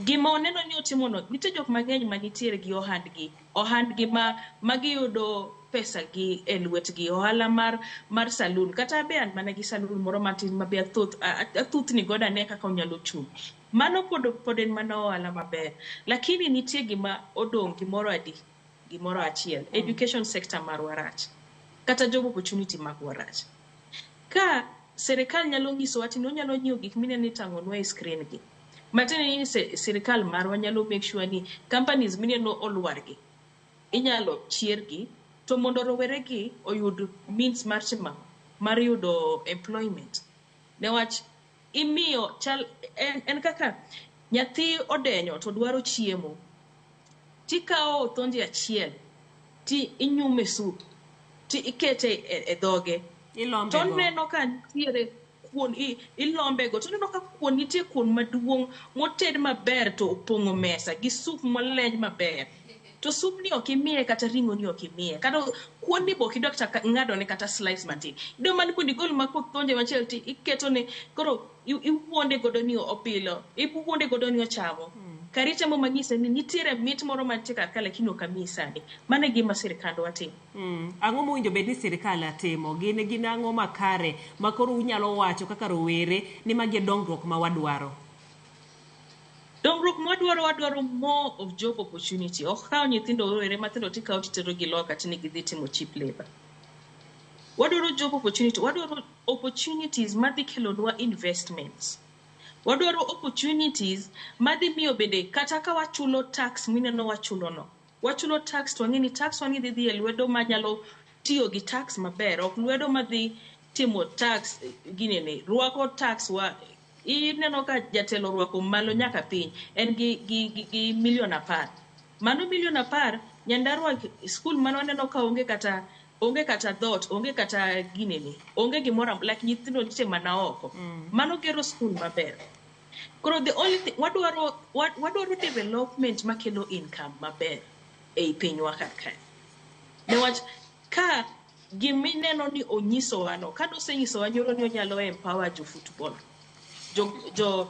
Gima oneno ni otimono, nitie jok mang'eny manitiere gi ohandgi, ohandgi ma giyudo pesa gi e lwetgi, ohala mar saloon. Kata be an mana gi saloon moro matin ma be athuthni godo ane kaka onyalo chung'. Mano pod en mana ohala maber. Lakini nitie gima odong' gimoro adi? Gimoro achiel. Education sector marwa rach. Kata job opportunity magwa rach. Ka sirikal nyalo nyisowa ni onyalo nyiewo gik mineno itang'onwa e screen gi. Matiende ni sirikal marwa nyalo make sure ni companies mineno olwargi inyalo chiergi to mondo rowere gi oyud means mar timo mar yudo employment. Newach imiyo chal en kaka nyathi odenyo to dwaro chiemo. Tikawo othonje achiel ti inyume soup ti ikete e dhoge. Ilombe To go. oneno ka nitiere kuon ilombe go to oneno ka kuon nitie kuon maduong' moted maber to opong'o mesa gi soup moleny maber. To soup ni ok imiye kata ring'o ni ok imiye. Kata kuon ni be ok idwa kata ng'ado ne kata slice matin. Idwa mana mondo igol ma kothonje machielo ti iketone koro iwuonde godo ni opilo, iwuonde godo ni ochamo. Kari temo manyise ni nitiere mit moro mantie kar ka lakini ok amiyi sani. Mano e gima sirikandwa timo. Ang'o mowinjo bed ni sirikal timo? Gin ang'o makare ma koro unyalo wacho kaka rowere ni magi e dongruok ma wadwaro? Dongruok mwadwaro, wadwaro more of job opportunity. Ok kawo nyithindo rowere matindo tikawo titero gi loka tini gidhi timo cheap labor. Wadwaro job opportunity, wadwaro opportunities madhi kelonwa investments. Wadwaro opportunities madhi miyo bende kata ka wachulo tax mineno wachulo no. Wachulo tax to wang'e ni tax wani dhi dhi e lwedo manyalo tiyo gi tax maber, ok lwedo madhi timo tax ginene, rwako tax wa ineno ka jatelo orwako malo nyaka piny en gi milion 10. Mano milion 10 Nyandarua skul mane waneno ka onge kata dhot, onge kata ginene, onge gimoro like nyithindo nitie mana oko. Mano gero skul maber. Koro the only thing wadwaro development makelo income maber ei pinywa kar kae. Newach ka gimineno ni onyisowa no, ka nosenyisowa nyoro ni onyalo empower jo football, jo